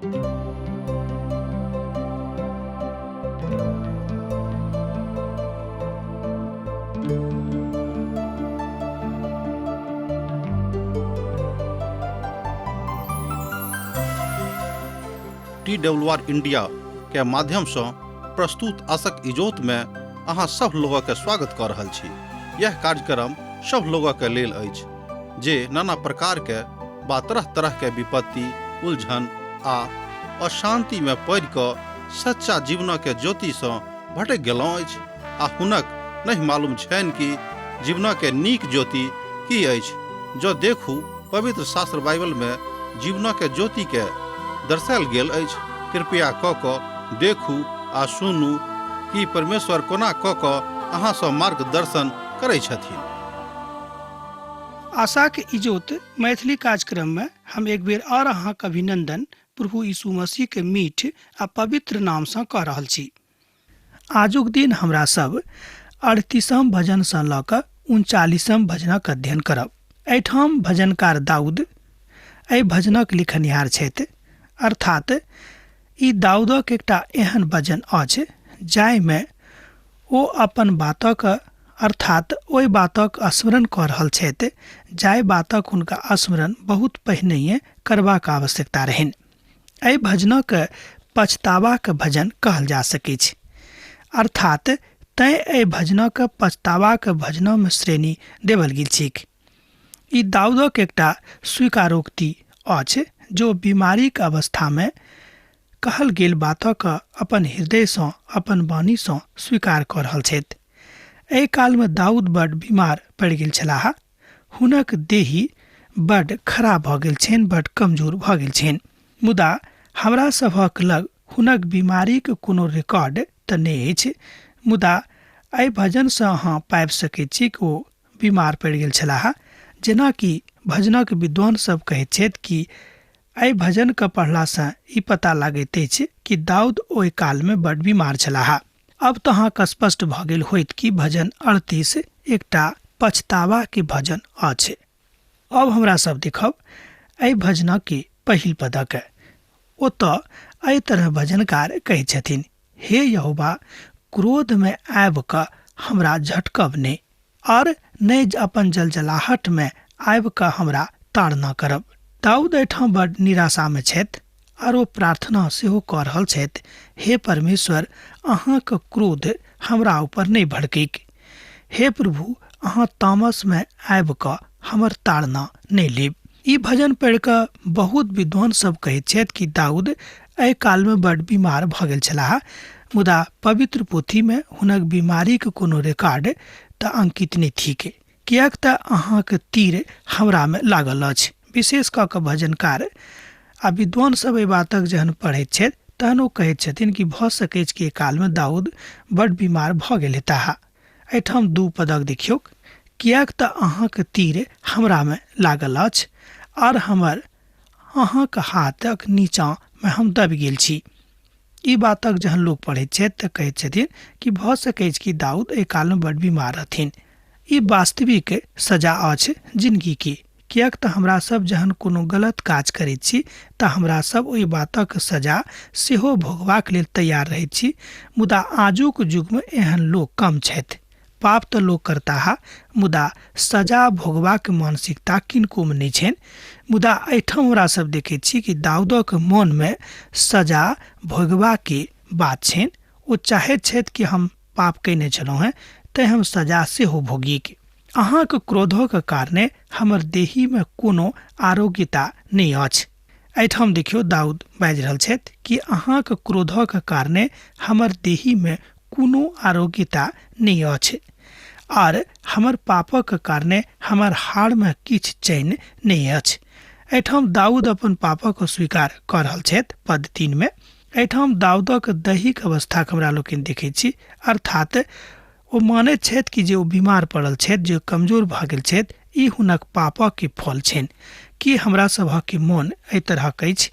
TWR India के माध्यम से प्रस्तुत आशक इजोत में अहाँ सब लोगक के स्वागत कर रहल छी। यह कार्यक्रम सब लोगक के लेल अछि जे नाना प्रकार के बा तरह तरह के विपत्ति, उलझन आ अशांति में पड़ि कऽ सच्चा जीवन के ज्योति से भटकि गेलहुँ अछि आ हुनक नहीं मालूम छनि कि जीवन के नीक ज्योति की अछि। जँ देखू पवित्र शास्त्र बाइबल में जीवन के ज्योति के दर्शायल गेल अछि। कृपया कऽ कऽ देखू आ सुनू कि परमेश्वर कोना कऽ कऽ अहाँ सँ मार्गदर्शन करै छथिन। आशाक इजोत मैथिली कार्यक्रम में हम एक बेर और अहाँक अभिनंदन प्रभु यीशु मसीह के मीठ आ पवित्र नाम सँ कऽ रहल छी। आजुक दिन हमरा सब 38 भजन सँ लऽ कऽ 39 भजनक अध्ययन करब। एहिठाम भजनकार दाऊद एहि भजनक लिखनिहार छथि, अर्थात ई दाऊदक एकटा एहन भजन अछि जाहिमे ओ अपन बातक अर्थात ओहि बातक स्मरण कऽ रहल छथि जाहि बातक हुनका स्मरण बहुत पहिनहिए करबाक आवश्यकता रहनि। एहि भजनक पछतावाक भजन कहल जा सकैछ, अर्थात तैं एहि भजनक पछतावाक भजनमे श्रेणी देवल गेल छैक। ई दाऊदक एकटा स्वीकारोक्ति अछि जो बीमारीक अवस्थामे कहल गेल बातक अपन हृदयसँ अपन वाणीसँ स्वीकार कऽ रहल छथि। एहि कालमे दाऊद बड बीमार पड़ि गेल छलाह। हुनक देही बड खराब भऽ गेल छनि, बड कमजोर भऽ गेल छनि। मुदा हमरा सभक लग हुनक बीमारीक कोनो रिकॉर्ड तऽ नहि अछि, मुदा एहि भजनसँ अहाँ पाबि सकैत छी कि ओ बीमार पड़ि गेल छलाह। जेनाकि भजनक विद्वान सब कहैत छथि कि एहि भजनके पढ़लासँ ई पता लागैत अछि कि दाऊद ओहि कालमे बड बीमार छलाह। अब तऽ अहाँके स्पष्ट भऽ गेल होइत कि भजन 38 एकटा पछतावा के भजन अछि। अब हमरा सब देखब एहि भजनक के पहिल पदक। ओतऽ एहि तरह भजनकार कहै छथिन, हे यहोवा, क्रोध में आबि कऽ हमरा झटकब नहि, और नहि अपन जलजलाहट में आबि कऽ हमरा ताड़ना करब। दाऊद एहिठाम बड निराशा में छथि और ओ प्रार्थना सेहो कऽ रहल छथि, हे परमेश्वर, अहाँक क्रोध हमरा ऊपर नहि भड़कैक। हे प्रभु, अहाँ तामस में आबि कऽ हमर ताड़ना नहि लेब। ई भजन पढ़ि कऽ बहुत विद्वान सब कहैत छथि कि दाऊद एहि काल में बड बीमार भऽ गेल छलाह, मुदा पवित्र पोथी में हुनक बीमारीक कोनो रिकॉर्ड तऽ अंकित नहि थिक, किएक तऽ अहाँक तीर हमरा में लागल अछि। विशेष कऽ कऽ भजनकार आ विद्वान सब एहि बातक जहन पढ़ैत छथि तहन ओ कहैत छथिन कि भऽ सकैछ कि एहि काल में दाऊद बड बीमार भऽ गेल हेताह। एहिठाम 2 पदक देखियौक, किएक तऽ अहाँक तीर हमरा में लागल अछि और हमर अहाँक हाथक नीचाँ में हम दबि गेल छी। ई बातक जहन लोक पढ़ैत छथि तऽ कहैत छथिन कि भऽ सकैछ कि दाऊद एहि काल में बड बीमार रहथिन। ई वास्तविक सजा अछि जिंदगी के, किएक तऽ हमरा सब जहन कोनो गलत काज करैत छी तऽ हमरा सब ओहि बातक सजा सेहो भोगबाक लेल तैयार रहैत छी। मुदा आजुक युग में एहन लोक कम छथि। पाप तऽ लोक करताह, मुदा सजा भोगबाक मानसिकता किनको में नहि छनि। मुदा एहिठाम हमरा सब देखैत छी कि दाऊदक मन में सजा भोगबाके बात छनि। ओ चाहैत छथि कि हम पाप कयने छलहुँ हेँ, तैं हम सजा सेहो भोगिक। अहाँक क्रोधक कारणे हमर देही में कोनो आरोग्यता नहि अछि। एहिठाम देखियौ दाऊद बाजि रहल छथि कि अहाँक क्रोधक कारणे हमर देही में कोनो आरोग्यता नहि अछि और हमर पापक कारणे हमर हाड़ में किछु चैन नहि अछि। एहिठाम दाऊद अपन पापक स्वीकार कऽ रहल छथि पद 3 में। एहिठाम दाऊदक दैहिक अवस्थाक हमरा लोकनि देखैत छी, अर्थात ओ मानैत छथि कि जे ओ बीमार पड़ल छथि, जे कमजोर भऽ गेल छथि, ई हुनक पापक के फल छनि। की हमरा सभक मोन एहि तरहक अछि?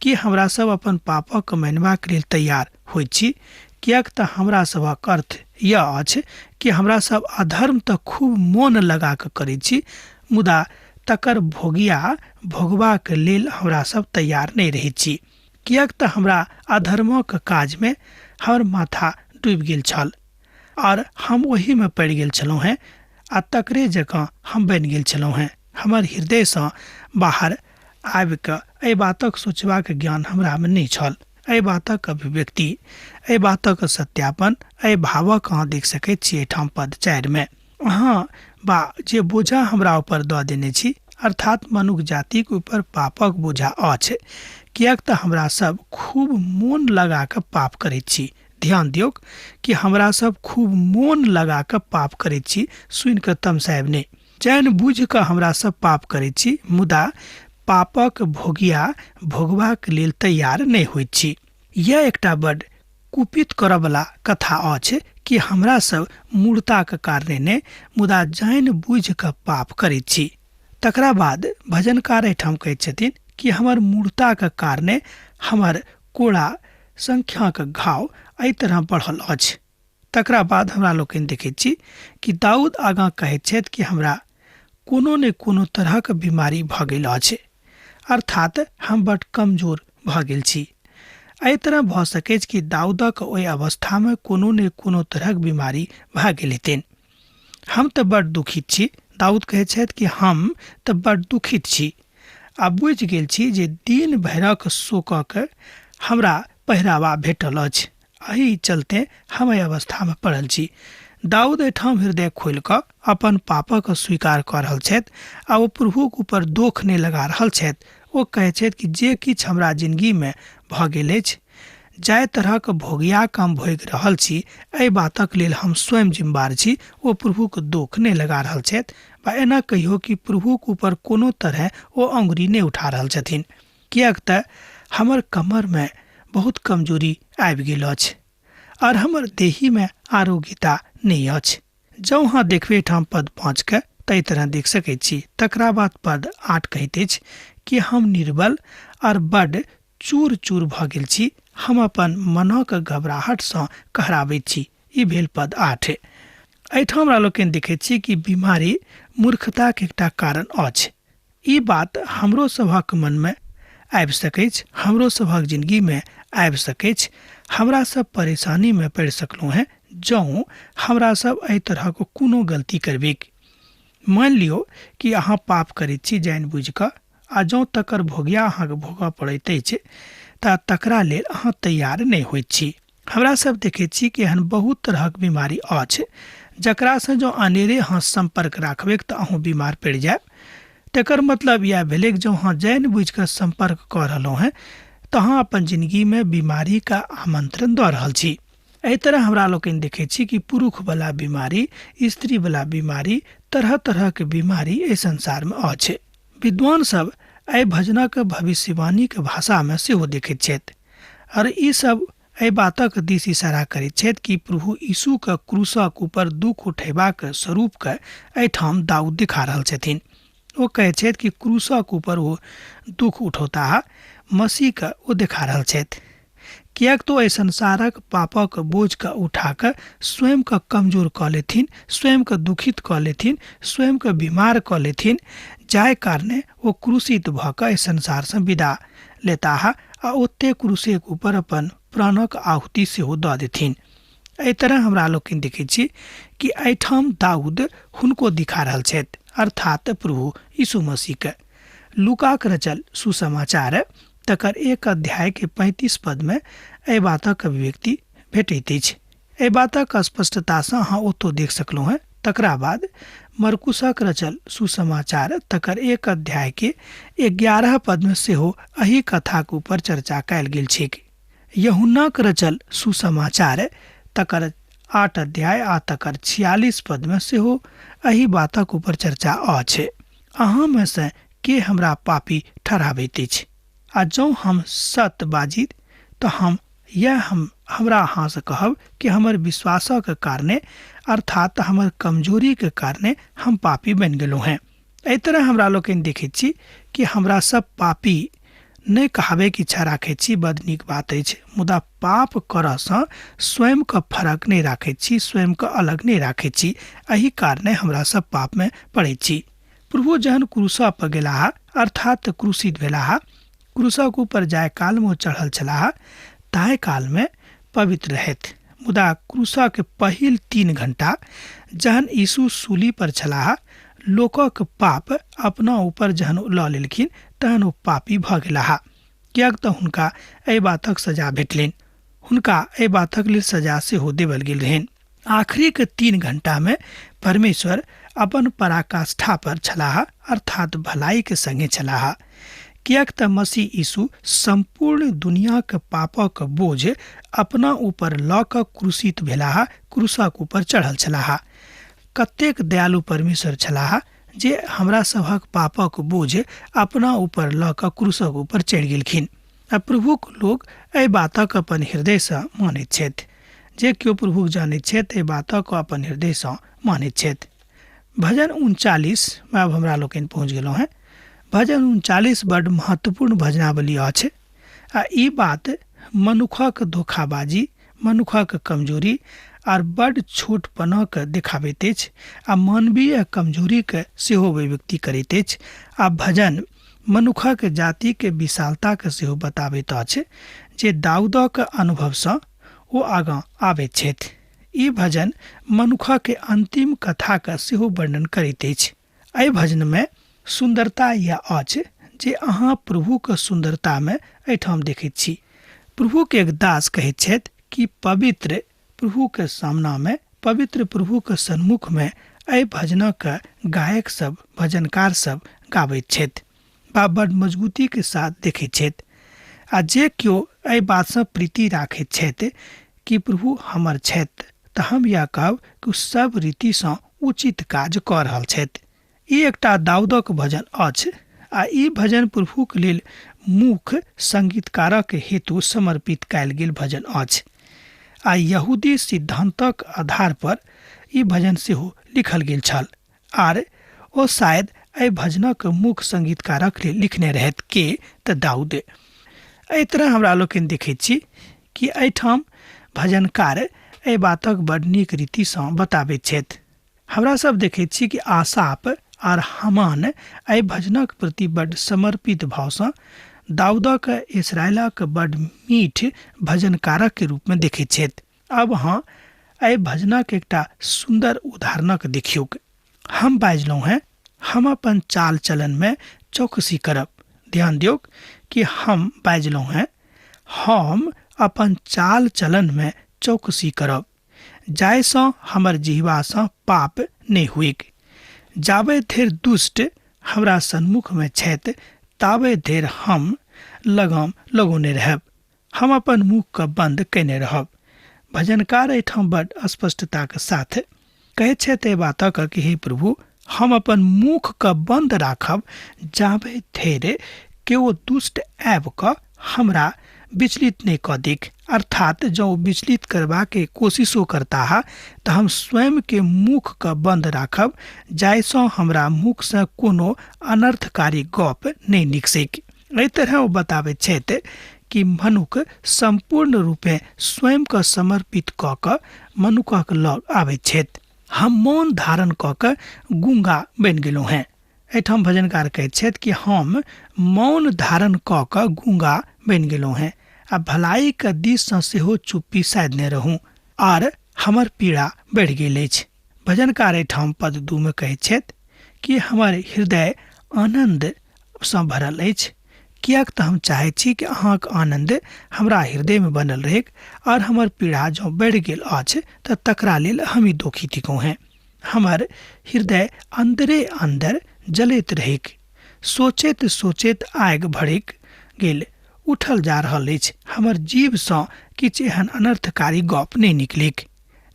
की हमरा सब अपन पापक मानबाक लेल तैयार होइत छी? किएक तऽ हमरा सभक अर्थ यह अछि कि हमरा सब अधर्म तऽ खूब मोन लगा कऽ करैत छी, मुदा तकर भोगिया भोगबाक लेल हमरा सब तैयार नहि रहैत छी। किएक तऽ हमरा अधर्मक काजमे हमर माथा डूबि गेल छल और हम ओहीमे पड़ि गेल छलहुँ हेँ आ तकरे जकाँ हम बनि गेल छलहुँ हेँ। हमर हृदयसँ बाहर आबिकऽ एहि बातक सोचबाक ज्ञान हमरामे नहि छल। एहि बातक अभिव्यक्ति, एहि बातक सत्यापन, एहि भावक अहाँ देख सकैत छी एहिठाम पद 4 मे। अहाँ बा जे बोझा हमरा ऊपर दऽ देने छी, अर्थात मनुख जातिक ऊपर पापक बोझा अछि, किएक तऽ हमरा सब खूब मोन लगा कऽ पाप करैत छी। ध्यान दियौक कि हमरा सब खूब मोन लगा कऽ पाप करैत छी, सुनि कऽ तमसायब नहि। जानि बुझि कऽ हमरा सब पाप करैत छी, मुदा पापक भोगिया भोगबाक लेल तैयार नहि होइत छी। यह एकटा बड कुपित करऽवला कथा अछि कि हमरा सब मूर्ताक कारणे नहि, मुदा जानि बुझि कऽ पाप करैत छी। तकरा बाद भजनकार एहिठाम कहैत छथिन कि हमर मूर्ताक कारणे हमर कोड़ा संख्याक घाव एहि तरह बढ़ल अछि। तकरा बाद हमरा लोकनि देखैत छी कि दाऊद आगाँ कहैत छथि कि हमरा कोनो ने कोनो तरहक बीमारी भऽ गेल अछि, अर्थात हम बड कमजोर भऽ गेल छी। एहि तरह भऽ सकैछ कि दाऊदक ओहि अवस्थामे कोनो ने कोनो तरहक बीमारी भऽ गेल हेतनि। हम तऽ बड दुखित छी, दाऊद कहैत छथि कि हम तऽ बड दुखित छी आ बुझि गेल छी जे दिन भरिक शोकक हमरा पहिरावा भेटल अछि, एहि चलते हम एहि अवस्थामे पड़ल छी। दाऊद एहिठाम हृदय खोलि कऽ अपन पापक स्वीकार कऽ रहल छथि आ ओ प्रभुक ऊपर दोख नहि लगा रहल छथि। ओ कहै छथि कि जे किछु हमरा जिंदगीमे भऽ गेल अछि, जाहि तरहक भोगियाक हम भोगि रहल छी, एहि बातक लेल हम स्वयं जिम्मेवार छी। ओ प्रभुक दोख नहि लगा रहल छथि वा एना कहियो कि प्रभुक ऊपर कोनो तरह ओ अंगुरी नहि उठा रहल छथिन, किएक तऽ हमर कमरमे बहुत कमजोरी आबि गेल अछि और हमर देहीमे आरोग्यता नहि अछि। जँ अहाँ देखबै एहिठाम पद 5 के ताहि तरह देख सकैत छी। तकरा बाद पद 8 कहैत अछि कि हम निर्बल और बड चूर चूर भऽ गेल छी, हम अपन मनक घबराहटसँ कहराबैत छी। ई भेल पद 8। एहिठाम हमरा लोकनि देखैत छी कि बीमारी मूर्खताक एकटा कारण अछि। ई बात हमरो सभक मनमे आबि सकैछ, हमरो सभक जिंदगीमे आबि सकैछ। हमरा सब परेशानीमे पड़ि सकलहुँ हेँ जँ हमरा सब एहि तरहक कोनो गलती करबैक। मानि लियौ कि अहाँ पाप करैत छी जानि बुझि कऽ आ जँ तकर भोगिया अहाँके भोगऽ पड़ैत अछि तऽ तकरा लेल अहाँ तैयार नहि होइत छी। हमरा सब देखैत छी कि एहन बहुत तरहक बीमारी अछि जकरासँ जँ अनेरे अहाँ सम्पर्क राखबैक तऽ अहूँ बीमार पड़ि जायब। तकर मतलब इएह भेलै कि जँ अहाँ जानि बुझि कऽ सम्पर्क कऽ रहलहुँ हेँ तऽ अहाँ अपन जिंदगीमे बीमारीके आमंत्रण दऽ रहल छी। एहि तरह हमरा लोकनि देखैत छी कि पुरुषवला बीमारी, स्त्रीवला बीमारी, तरह तरहक बीमारी एहि संसारमे अछि। विद्वान सब एहि भजनक भविष्यवाणीक भाषामे सेहो देखैत छथि और ई सब एहि बातक दिस इशारा करैत छथि कि प्रभु यीशुके क्रूसक ऊपर दुख उठेबाक स्वरूपके एहिठाम दाऊद दिखा रहल छथिन। ओ कहैत छथि कि क्रूसक ऊपर ओ दुख उठौताह, मसीहके ओ देखा रहल छथि, किएक तो एहि संसारक पापक बोझके उठा कऽ स्वयंके कमजोर कऽ लेथिन, स्वयंके दुखित कऽ लेथिन, स्वयंके बीमार कऽ लेथिन, जाहि कारणे ओ क्रूसित भऽ कऽ एहि संसारसँ विदा लेताह आ ओते क्रूसेक ऊपर अपन प्राणक आहुति सेहो दऽ देथिन। एहि तरह हमरा लोकनि देखैत छी कि एहिठाम दाऊद हुनको दिखा रहल छथि, अर्थात प्रभु यीशु मसीहके। लूकाक रचल सुसमाचार तकर 1 अध्याय के 35 पद में एहि बातक अभिव्यक्ति भेटैत अछि। एहि बातक स्पष्टतासँ अहाँ ओतौ देख सकलहुँ हेँ। तकरा बाद मरकुसक रचल सुसमाचार तकर 1 अध्याय के 11 पद में सेहो एहि कथाक ऊपर चर्चा कयल गेल छैक। यूहन्नाक रचल सुसमाचार तकर 8 अध्याय आ तकर 46 पद में सेहो एहि बातक ऊपर चर्चा अछि। अहाँ में से के हमरा पापी ठहराबैत अछि? आ जँ हम सत बाजी तऽ हम यह हम हमरा अहाँसँ कहब कि हमर विश्वासक कारणे, अर्थात हमर कमजोरीके कारणे हम पापी बनि गेलहुँ हेँ। एहि तरह हमरा लोकनि देखैत छी कि हमरा सब पापी नहि कहाबैके इच्छा राखैत छी, बड नीक बात अछि, मुदा पाप करऽसँ स्वयंके फरक नहि राखैत छी, स्वयंके अलग नहि राखैत छी। एहि कारणे हमरा सब पापमे पड़ैत छी। प्रभु जहन क्रूस पर गेलाह, अर्थात क्रूसित भेलाह, क्रूसक ऊपर जाय कालमे ओ चढ़ल छलाह ताहि कालमे पवित्र रहथि, मुदा क्रूसक पहिल 3 घंटा जहन यीशु सूली पर छलाह लोकक पाप अपना ऊपर जहन लऽ लेलखिन तहन ओ पापी भऽ गेलाह, किएक तऽ हुनका एहि बातक सजा भेटलनि, हुनका एहि बातक लेल सजा सेहो देवल गेल रहनि। आखिरी के 3 घंटा में परमेश्वर अपन पराकाष्ठा पर छलाह, अर्थात भलाई के संगे छलाह, किएक तऽ मसीह यीशु सम्पूर्ण दुनियाक पापक बोझ अपना ऊपर लऽ कऽ क्रूसित भेलाह, क्रूसक ऊपर चढ़ल छलाह। कतेक दयालु परमेश्वर छलाह जे हमरा सभक पापक बोझ अपना ऊपर लऽ कऽ क्रूसक ऊपर चढ़ि गेलखिन। आ प्रभुक लोक एहि बातक अपन हृदयसँ मानैत छथि। जे केओ प्रभुक जानैत छथि एहि बातक अपन हृदयसँ मानैत छथि। भजन 39 में आब हमरा लोकनि पहुँच गेलहुँ हेँ। भजन 39 बड महत्वपूर्ण भजनावली अछि आ ई बात मनुखक धोखाबाजी, मनुखक कमजोरी आर बड छोटपनक देखाबैत अछि आ मानवीय कमजोरीके सेहो अभिव्यक्ति करैत अछि। आ भजन मनुखक जातिके विशालताके सेहो बताबैत अछि जे दाऊदक अनुभवसँ ओ आगाँ आबैत छथि। ई भजन मनुखक अंतिम कथाके सेहो वर्णन करैत अछि। एहि भजनमे सुन्दरता यह अछि जे अहाँ प्रभुके सुन्दरतामे एहिठाम देखैत छी। प्रभुके एक दास कहैत छथि कि पवित्र प्रभुके सामनामे, पवित्र प्रभुके सन्मुखमे एहि भजनक गायक सब, भजनकार सब गाबैत छथि बा बड मजबूतीके साथ देखैत छथि। आ जे केओ एहि बातसँ प्रीति राखैत छथि कि प्रभु हमर छथि तऽ हम यह कहब कि सब रीतिसँ उचित काज कऽ रहल छथि। ई एकटा दाऊदक भजन अछि आ ई भजन प्रभुक लेल मुख्य संगीतकारक हेतु समर्पित कयल गेल भजन अछि आ यहूदी सिद्धांतक आधार पर ई भजन सेहो लिखल गेल छल आर ओ शायद एहि भजनक मुख्य संगीतकारक लेल लिखने रहथि के तऽ दाऊद। एहि तरह हमरा लोकनि देखैत छी कि एहिठाम भजनकार एहि बातक बड नीक रीतिसँ बताबैत छथि। हमरा सब देखैत छी कि आसाप आर हमान एहि भजनक प्रति बड समर्पित भावसँ दाऊदक इसराइलक बड मीठ भजनकारक के रूपमे देखैत छथि। अब अहाँ एहि भजनक एकटा सुन्दर उदाहरणक देखियौक। हम बाजलहुँ हेँ, हम अपन चाल चलनमे चौकसी करब। ध्यान दियौक कि हम बाजलहुँ हेँ, हम अपन चाल चलनमे चौकसी करब, जाहिसँ हमर जिह्वासँ पाप नहि हुइक। जाबे धरि दुष्ट हमरा सन्मुखमे छथि ताबे धरि हम लगाम लगौने रहब, हम अपन मुखके बन्द कयने रहब। भजनकार एहिठाम बड स्पष्टताके साथ कहैत छथि एहि बातक कि हे प्रभु, हम अपन मुखके बन्द राखब जाबे धरि केओ दुष्ट आबि कऽ हमरा विचलित नहि कऽ देख। अर्थात जँ ओ विचलित करबाके कोशिशो करताह तऽ हम स्वयंके मुखके बन्द राखब, जाहिसँ हमरा मुखसँ कोनो अनर्थकारी गप नहि निकसैक। एहि तरह ओ बताबैत छथि कि मनुख सम्पूर्ण रूपे स्वयंके समर्पित कऽ कऽ मनुखक लग आबैत छथि। हम मौन धारण कऽ कऽ गूंगा बनि गेलहुँ हेँ। एहिठाम भजनकार कहैत छथि कि हम मौन धारण कऽ कऽ गूंगा बनि गेलहुँ हेँ आ भलाइके दिससँ सेहो चुप्पी साधने रहूँ आर हमर पीड़ा बढ़ि गेल अछि। भजनकार एहिठाम पद 2 मे कहैत छथि कि हमर हृदय आनन्दसँ भरल अछि, किएक तऽ हम चाहैत छी कि अहाँक आनन्द हमरा हृदयमे बनल रहैक आर हमर पीड़ा जँ बढ़ि गेल अछि तऽ तकरा लेल हमही दोखी थिकहुँ हेँ। हमर हृदय अन्दरे अन्दर जलैत रहैक, सोचैत सोचैत आगि भड़कि गेल, उठल जा रहल अछि। हमर जीभसँ किछु एहन अनर्थकारी गप नहि निकलैक।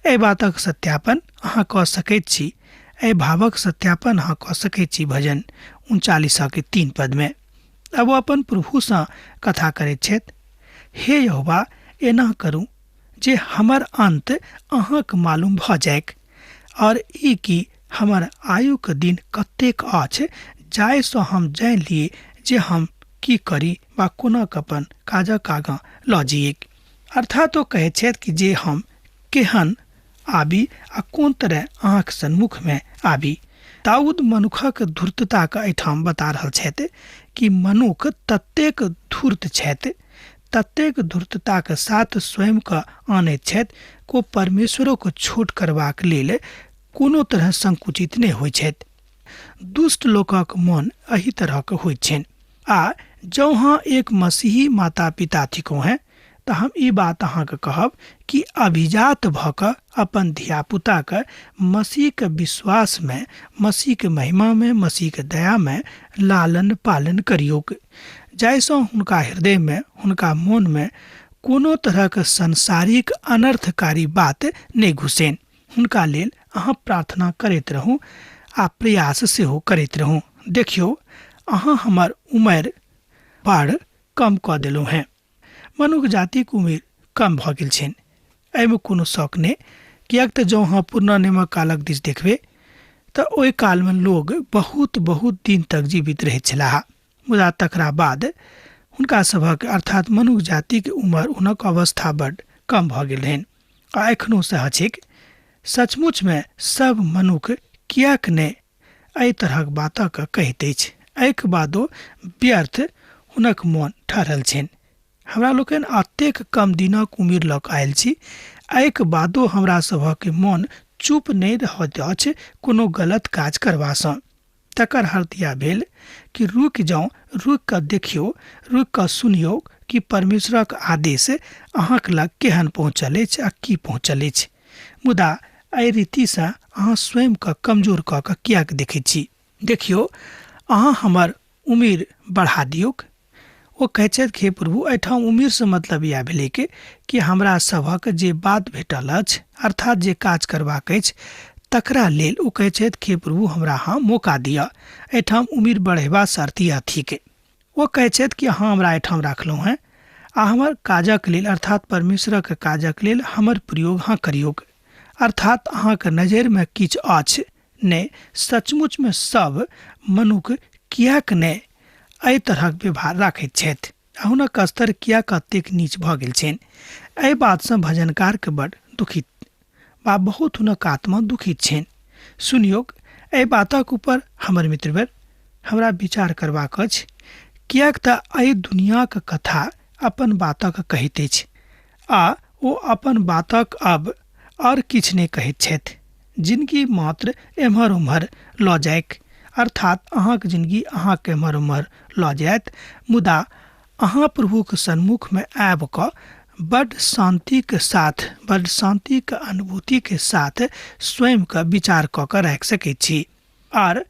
एहि बातक सत्यापन अहाँ कऽ सकैत छी, एहि भावक सत्यापन अहाँ कऽ सकैत छी भजन 39 के 3 पदमे। अब ओ अपन प्रभुसँ कथा करैत छथि, हे यहोवा, एना करू जे हमर अन्त अहाँक मालूम भऽ जाइक और ई कि हमर आयुक दिन कतेक अछि, जाहिसँ हम जानि ली जे हम की करी वा कोना अपन काजक आगाँ लऽ जइऐक। अर्थात ओ कहैत छथि कि जे हम केहन आबी आ कोन तरह अहाँक सन्मुखमे आबी। दाऊद मनुखक धूर्तताके एहिठाम बता रहल छथि कि मनुख ततेक धूर्त छथि, ततेक धूर्तताके साथ स्वयंके आनैत छथि को परमेश्वरोके छोट करबाक लेल कोनो तरह संकुचित नहि होइ छथि। दुष्ट लोकक मन एहि तरहके होइत छनि। आ जँ अहाँ एक मसीही माता पिता थिकहुँ हेँ तऽ हम ई बात अहाँके कहब कि अभिजात भऽ कऽ अपन धियापुताके मसीहके विश्वासमे, मसीहके महिमामे, मसीहके दयामे लालन पालन करियौक, जाहिसँ हुनका हृदयमे, हुनका मोनमे कोनो तरहके सांसारिक अनर्थकारी बात नहि घुसनि। हुनका लेल अहाँ प्रार्थना करैत रहू आ प्रयास सेहो करैत रहू। देखियौ, अहाँ हमर उमर बड़ कम कऽ देलहुँ हेँ। मनुख जातिक उमेर कम भऽ गेल छनि, एहिमे कोनो शक नहि, किएक तऽ जँ अहाँ पुरना नियमक कालक दिस देखबै तऽ ओहि कालमे लोग बहुत बहुत दिन तक जीवित रहैत छलाह, मुदा तकरा बाद हुनका सभक अर्थात मनुख जातिक उमर, हुनक अवस्था बड्ड कम भऽ गेल रहनि आ एखनो सएह छैक। सचमुचमे सब मनुख किएक नहि एहि तरहक बातक कहैत अछि, एहिके बादो व्यर्थ हुनक मोन ठहरल छनि। हमरा लोकनि अतेक कम दिनक उम्र लऽ कऽ आयल छी, एहिके बादो हमरा सभक मोन चुप नहि रहैत अछि कोनो गलत काज करबासँ। तकर अर्थ इएह भेल कि रुकि जाउ, रुकि कऽ देखियौ, रुकि कऽ सुनियौ कि परमेश्वरक आदेश अहाँक लग केहन पहुँचल अछि आ की पहुँचल अछि। मुदा एहि रीतिसँ अहाँ स्वयंके कमजोर कऽ कऽ किएक देखैत छी? देखियौ, अहाँ हमर उम्र बढ़ा दियौक। ओ कहै छथि, हे प्रभु, एहिठाम उम्रसँ मतलब इएह भेलै कि हमरा सभक जे बात भेटल अछि, अर्थात जे काज करबाक अछि, तकरा लेल ओ कहै छथि, हे प्रभु, हमरा अहाँ मौका दिअ। एहिठाम उम्र बढ़ेबासँ अर्थ इएह थिक। ओ कहै छथि कि अहाँ हमरा एहिठाम राखलहुँ हेँ आ हमर काजक लेल, अर्थात परमेश्वरक काजक लेल हमर प्रयोग अहाँ करियौक। अर्थात अहाँके नजरिमे किछु अछि नहि। सचमुचमे सब मनुख किएक नहि एहि तरहक व्यवहार राखैत छथि आ हुनक स्तर किएक एतेक नीच भऽ गेल छनि? एहि बातसँ भजनकारके बड दुखित वा बहुत हुनक आत्मा दुखित छनि। सुनियौक, एहि बातक ऊपर हमर मित्रवर हमरा विचार करबाक अछि, किएक तऽ एहि दुनियाक कथा अपन बातक कहैत अछि आ ओ अपन बातक अब आओर किछु नहि कहैत छथि। जिनगी मात्र एम्हर ओम्हर लऽ जाइक, अर्थात अहाँक जिनगी अहाँके एम्हर ओम्हर लऽ जायत, मुदा अहाँ प्रभुक सन्मुखमे आबि कऽ बड्ड शान्तिके साथ, बड्ड शान्तिके अनुभूतिके साथ स्वयंके विचार कऽ कऽ राखि सकैत छी। आर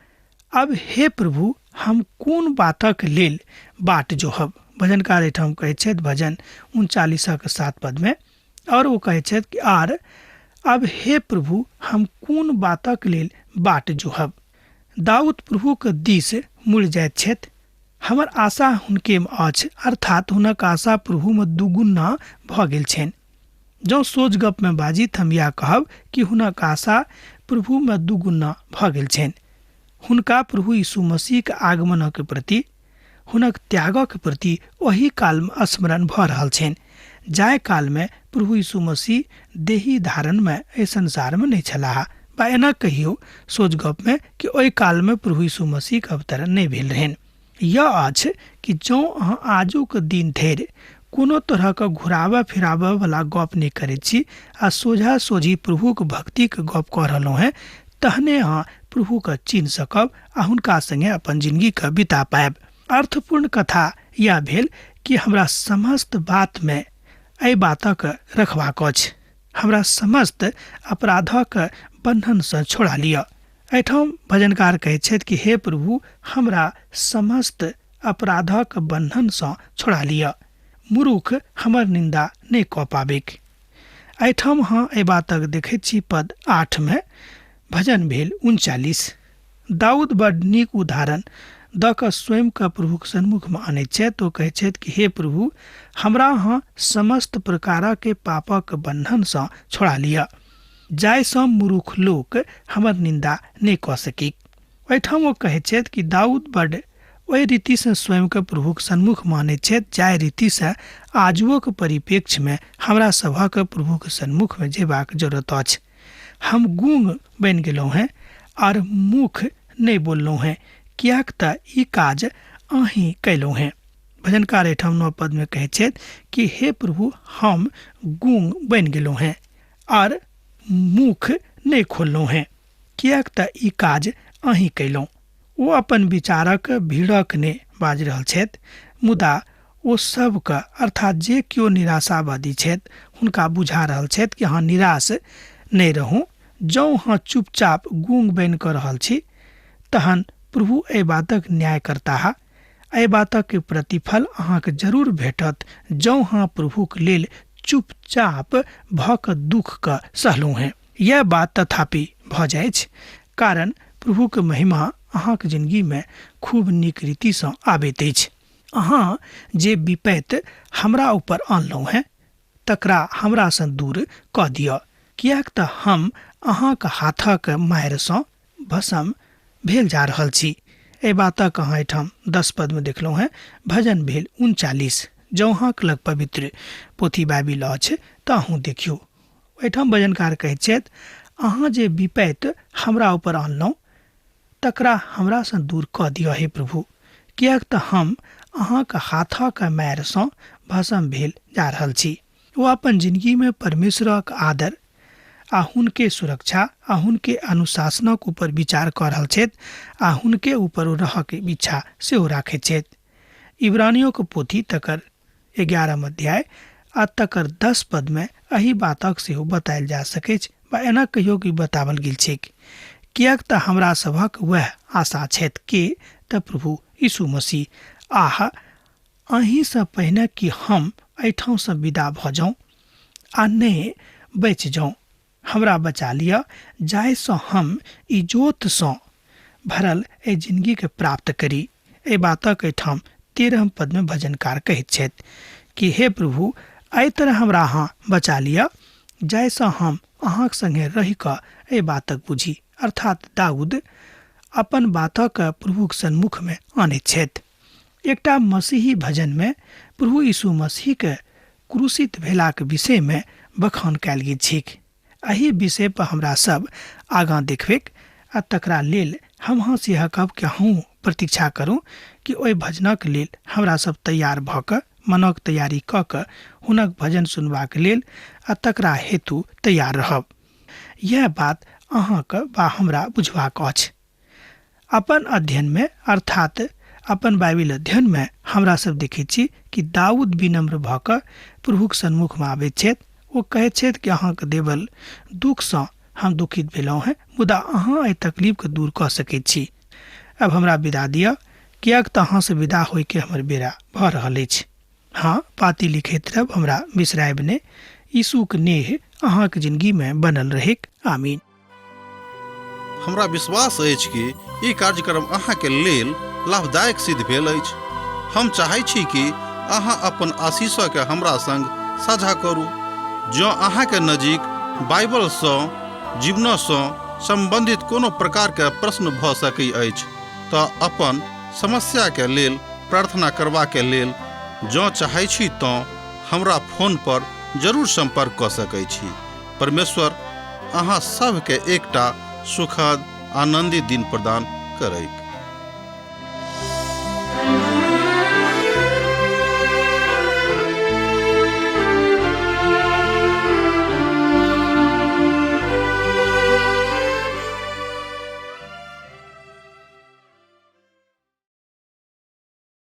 अब हे प्रभु, हम कोन बातक लेल बाट जोहब? भजनकार एहिठाम कहैत छथि भजन 39 7 पदमे, और ओ कहैत छथि कि आर अब हे प्रभु, हम कोन बातक लेल बाट जोहब? दाऊद प्रभुक दिस मुड़ि जाइत छथि। हमर आशा हुनकेमे अछि, अर्थात हुनक आशा प्रभुमे दुगुना भऽ गेल छनि। जँ सोझ गपमे बाजी तऽ हम इएह कहब कि हुनक आशा प्रभुमे दुगुना भऽ गेल छनि। हुनका प्रभु यीशु मसीहक आगमनक प्रति, हुनक त्यागक प्रति ओहि कालमे स्मरण भऽ रहल छनि जाहि कालमे प्रभु यीशु मसीह देही धारणमे एहि संसारमे नहि छलाह, बा एना कहियौ सोझ गपमे कि ओहि कालमे प्रभु यीशु मसीहक अवतरण नहि भेल रहनि। यह अछि कि जँ अहाँ आजुक दिन धरि कोनो तरहक घुराबऽ फिराबऽ वला गप नहि करैत छी आ सोझा सोझी प्रभुक भक्तिक गप कऽ रहलहुँ हेँ, तहने अहाँ प्रभुके चिन्ह सकब आ हुनका सङ्गे अपन जिनगीके बिता पायब। अर्थपूर्ण कथा इएह भेल कि हमरा समस्त बातमे एहि बातक रखबाक अछि, हमरा समस्त अपराधक बन्धनसँ छोड़ा लिअ। एहिठाम भजनकार कहैत छथि कि हे प्रभु, हमरा समस्त अपराधक बन्धनसँ छोड़ा लिअ, मूर्ख हमर निन्दा नहि कऽ पाबिक। एहिठाम अहाँ एहि बातक देखैत छी पद 8 मे भजन भेल 39। दाऊद बड नीक उदाहरण दऽ कऽ स्वयंके प्रभुक सन्मुखमे अनैत छथि। ओ कहैत छथि कि हे प्रभु, हमरा अहाँ समस्त प्रकारके पापक बन्धनसँ छोड़ा लिअ, जाहिसँ मूर्ख लोक हमर निन्दा नहि कऽ सकी। एहिठाम ओ कहैत छथि कि दाऊद बड ओहि रीतिसँ स्वयंके प्रभुक सन्मुख मानैत छथि जाहि रीतिसँ आजुओक परिप्रेक्ष्यमे हमरा सभक प्रभुक सन्मुखमे जेबाक जरूरत अछि। हम गूंग बनि गेलहुँ हेँ आर मुख नहि बोललहुँ हेँ, किएक तऽ ई काज अहीं कयलहुँ हेँ। भजनकार एहिठाम 9 पदमे कहैत छथि कि हे प्रभु, हम गूंग बनि गेलहुँ हेँ आर मुख नहि खोललहुँ हेँ, किएक तऽ ई काज अहीं कयलहुँ। ओ अपन विचारक भीड़क नहि बाजि रहल छथि, मुदा ओ सबके अर्थात जे केओ निराशावादी छथि हुनका बुझा रहल छथि कि अहाँ निराश नहि रहू। जँ अहाँ चुपचाप गूंग बनि कऽ रहल छी तहन प्रभु एहि बातक न्याय करताह। एहि बातक प्रतिफल अहाँके जरूर भेटत जँ अहाँ प्रभुक लेल चुपचाप भऽ कऽ दुःखके सहलहुँ हेँ। यैह बात तथापि भऽ जाइछ, कारण प्रभुक महिमा अहाँक जिनगीमे खूब नीक रीतिसँ आबैत अछि। अहाँ जे विपैत हमरा ऊपर अनलहुँ हेँ तकरा हमरासँ दूर कऽ दिअ, किएक तऽ हम अहाँक हाथक मारिसँ भस्म भेल जा रहल छी। एहि बातक अहाँ एहिठाम 10 पदमे देखलहुँ हेँ। भजन भेल 39। जँ अहाँक लग पवित्र पोथी बाइबिल अछि तऽ अहूँ देखियौ। एहिठाम भजनकार कहैत छथि, अहाँ जे विपैत हमरा ऊपर अनलहुँ तकरा हमरासँ दूर कऽ दिअ हे प्रभु, किएक तऽ हम अहाँक हाथक मारिसँ भस्म भेल जा रहल छी। ओ अपन जिनगीमे परमेश्वरक आदर आ हुनके सुरक्षा आ हुनके अनुशासनक ऊपर विचार कऽ रहल छथि आ हुनके ऊपर ओ रहऽके इच्छा सेहो राखैत छथि। इब्रानियोक पोथी तकर 11 अध्याय आ तकर 10 पदमे एहि बातक सेहो बतायल जा सकैछ वा एना कहियो कि बतावल गेल छैक, किएक तऽ हमरा सभक वएह आशा छथि के तऽ प्रभु यीशु मसीह। आह, अहीँसँ पहिने कि हम एहिठामसँ विदा भऽ जाउँ आ नहि बचि जाउँ, हमरा बचा लिअ जाहिसँ हम इजोतसँ भरल एहि जिनगीके प्राप्त करी। एहि बातक एहिठाम 13 पदमे भजनकार कहैत छथि कि हे प्रभु, एहि तरह हमरा अहाँ बचा लिअ जाहिसँ हम अहाँक संगे रहि कऽ एहि बातक बुझी। अर्थात दाऊद अपन बातक प्रभुक सन्मुखमे आनैत छथि। एकटा मसीही भजनमे प्रभु यीशु मसीहके क्रूसित भेलाक विषयमे बखान कयल गेल छैक। एहि विषय पर हमरा सब आगाँ देखबैक आ तकरा लेल हम अहाँ से इएह कहब कि अहूँ प्रतीक्षा करू कि ओहि भजनक लेल हमरा सब तैयार भऽ कऽ मनक तैयारी कऽ कऽ हुनक भजन सुनबाक लेल आ तकरा हेतु तैयार रहब। यैह बात अहाँके वा हमरा बुझबाक अछि। अपन अध्ययनमे अर्थात अपन बाइबिल अध्ययनमे हमरा सब देखैत छी कि दाऊद विनम्र भऽ कऽ प्रभुक सन्मुखमे आबैत छथि। ओ कहैत छथि कि अहाँके देवल दुःखसँ हम दुखित भेलहुँ हेँ, मुदा अहाँ एहि तकलीफके दूर कऽ सकैत छी। अब हमरा विदा दिअ, किएक तऽ अहाँसँ विदा होइके हमर बेरा भऽ रहल अछि। हाँ, पाती लिखैत रहब, हमरा बिसरायब नहि। यीशुक नेह अहाँक जिनगीमे बनल रहैक। आमीन। हमरा विश्वास अछि कि ई कार्यक्रम अहाँके लेल लाभदायक सिद्ध भेल अछि। हम चाहै छी कि अहाँ अपन आशीषके हमरा संग साझा करू। जँ अहाँके नजीक बाइबलसँ जीवनसँ सम्बन्धित कोनो प्रकारके प्रश्न भऽ सकै अछि तऽ अपन समस्याके लेल प्रार्थना करबाके लेल जँ चाहै छी तँ हमरा फोन पर जरूर सम्पर्क कऽ सकै छी। परमेश्वर अहाँ सभके एकटा सुखद आनन्दित दिन प्रदान करैक।